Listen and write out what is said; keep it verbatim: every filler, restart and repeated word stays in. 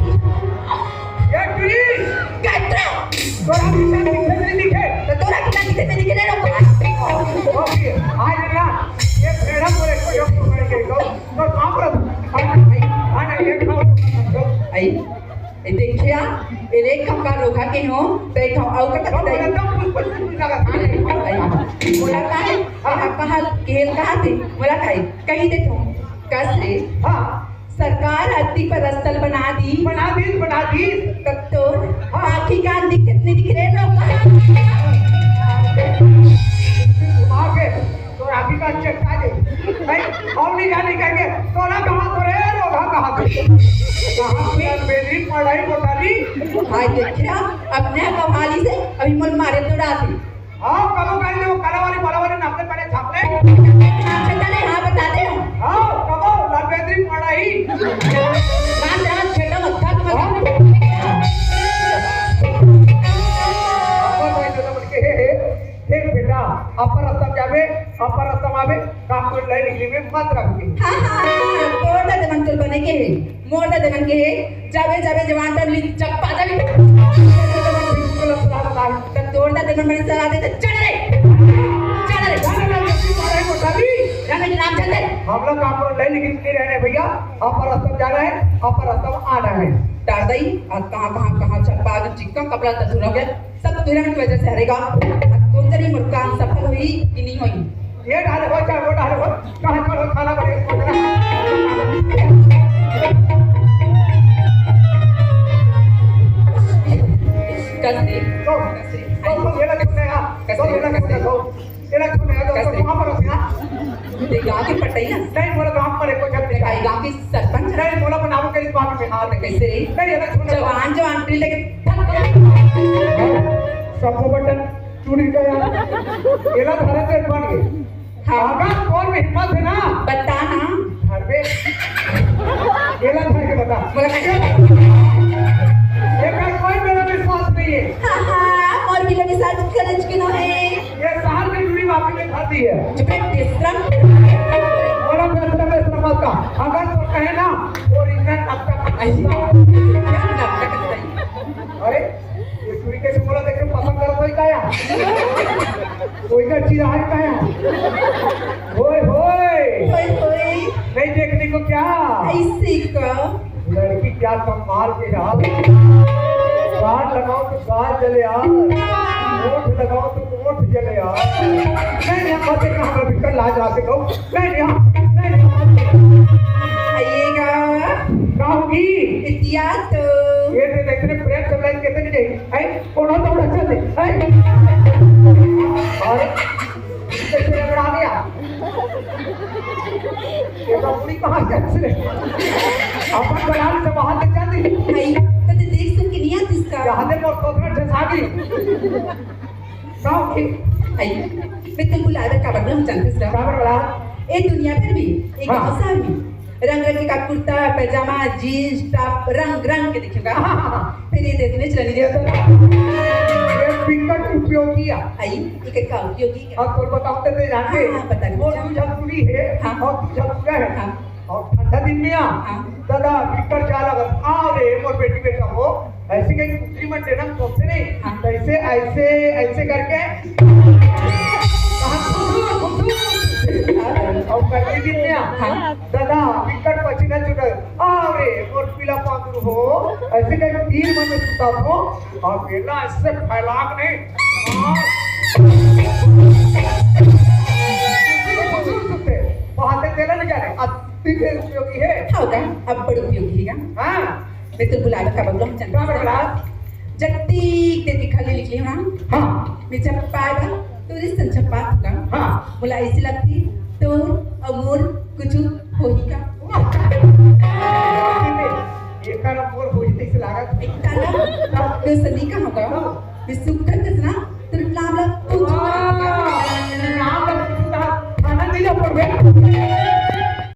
ये टुरी, कैसा? तोरा कितना दिखे नहीं दिखे? तो तोरा कितना दिखे नहीं दिखे रे लोग? ओके, आज ना, ये भेड़ा बोले को योग पकड़ के गो, तो काम रहा। हाँ, हाँ, ये खाओ। आई, ए देखिया, ए देख, हम का रोका के हो, तो एक हम आऊ का तो कथई। एकदम कुछ, कुछ, कुछ लगा, हाँ, आई, बोला का है? हाँ। आप कहा, केल कहा थे? बोला का है? कहीं दे तो। कस रे? हाँ। सरकार अति पर असल बना दी। बना दी, बना दी। तब तो हाँ। आँखी कान दिख, कितने दिख रहे लोग? घुमा के, तो आँखी कान चेक खा दे। भाई, हम नहीं जाने कहेंगे, तोरा कहाँ तो रे, रोगा कहाँ तो? कहाँ पे बेली पढ़ाई बोटाली? आज देखिया, अपने कमाली से अभी मन मारे तो डाल दी। हाँ, कबो कहीं वो कालावाली, बालावाली नापले पड़े छापले। नाम छेदा नहीं, हाँ, बता दे। हाँ, कबो लंबेदरी पढ़ाई। रात, रात छेदा मत खा, मत खा। हे, हे, हे बेटा, अपर रास्ता जाबे, अपर रास्ता आबे, का कोई लय निकली में मत रखबे। हाँ, हाँ, हाँ, तोर दे मन तोर बने के है। मोर ददा मन के हे, जाबे, जाबे जवान टन ली चप्पा जाबे। त तोर ददा मन बने सलाह दे, त चल रे, चल रे। जाने लग गए, तू मारे को सभी। जाने के नाम चल दे। हम लोग काम पर नहीं, लेकिन नहीं रहने भैया, अपर रास्ता जाना है, अपर रास्ता आना है। डार दई, आज कहाँ, कहाँ, कहाँ चप्पा, आज चिक्का कपड़ा त धुला गया। सब तुरंत वजह से हरेगा। अब कौन जनी मोर काम सफल हुई कि नहीं हुई? ये डाले हो, चाहे वो डाले हो, कहाँ चलो खाना बने, कस दे, तो, कस दे। तो, तो ये लग सुनने का, तो ये लग सुनने का, ये लग सुनने का, तो, तो कहाँ पर हो ना? ते गाँव के पटैया? नहीं, मोला गाँव पर एको झन ते दिखाई। गाँव के सरपंच? नहीं, मोला बनाबो के इस बात में। हाँ, तो कैसे रे? नहीं, ये लग सुनने का। जवान, जवान, पीढ़ी लेके थक गया। सबको बटन चूड़ी का यार। एला धरे ते बन गए। हाँ। अगर तोर में हिम्मत है ना, बता ना। धर बे। एला धर के बता। बोला कैसे? एकर कोई मेरा विश्वास नहीं है। हाँ, हाँ, और भी लोग विश्वास करे कि नहीं है। ये शहर की टुरी वापी में खाती है। चुप रे, बेशरम। बोला बेशरम, बेशरम मत का। अगर तो कहे ना, वो रिंगन अब तक आई। क्या नाटक है? अरे, ये टुरी कैसे बोला, देख के पसंद करत होई का या? कोई का चिराग का या? होय, होय। होय, होय। नहीं देखने को क्या? ऐसे का? लड़की क्या कमाल के यार। गाल लगाओ तो गाल जले यार। ओठ लगाओ तो ओठ जले यार। नहीं, नहीं, मत देखना, हमारा बिल्कुल लाज आ से कहूँ। नहीं, नहीं, नहीं, नहीं। आइएगा। का होगी? इतिहास तो। ये तो देख रहे प्रेम से लाइन कितनी नहीं। है? कोनो तो उड़ा चल दे। है? और कैसे लंगड़ा गया? ये तो पूरी कहाँ से चले? अपन बलाल से बाहर ले जाती। भाई, तो तू देख सुन के नहीं आती इसका। यहाँ दे मोर कोतरा ठसा गई। का होगी? भाई, मैं तो बुला दे का बदला हूँ जानते सर। का बदला? ए दुनिया भर भी एक हाँ। भाषा में रंग रंग के का कुर्ता, पैजामा, जींस, टॉप, रंग रंग के दिखेगा। फिर ये देश में चली गया तो ये बिकट उपयोगी आ। आई, ये का उपयोगी है? अब तो बताओ तो दे जाके। हाँ, हाँ, बता दे। वो तू झकपुरी है हाँ। और तू झकपुरा है। हाँ। और ठंडा दिन में आ। हाँ। दादा, बिकट जा लगत। आ रे, मोर बेटी बेटा हो। ऐसे कहीं कुतरी मन देना सोचते नहीं। हाँ। तो ऐसे, ऐसे, ऐसे करके। कहाँ खुशबू, खुशबू। और गर्मी दिन में आ। हाँ। दादा, बिकट पसीना छूटत। आ रे, मोर पीला पांदरू हो। ऐसे कहीं तीर मन में सुता हो। और मेला ऐसे फैलाग नहीं। हाँ। खुशबू, खुशबू सुनते। वहाँ से तेला नहीं जा रहे। अब भी उपयोगी है। हाँ, का? अब बड़ उपयोगी है का? हाँ। मैं तो बुलावे का बबलू हम चल। का बबलू? जत्ती ते दिखा ले लिख लियो ना। हाँ। मैं जब पाए बा, तो रिश्तन छपात का। हाँ। बोला ऐसी लगती, तो अमूर कुछ होही का। एकर अमूर होही तैसे लागत। इतना ना, तो सनी का होगा। हाँ। मैं सुखन के ना, तुम लाम ला, तू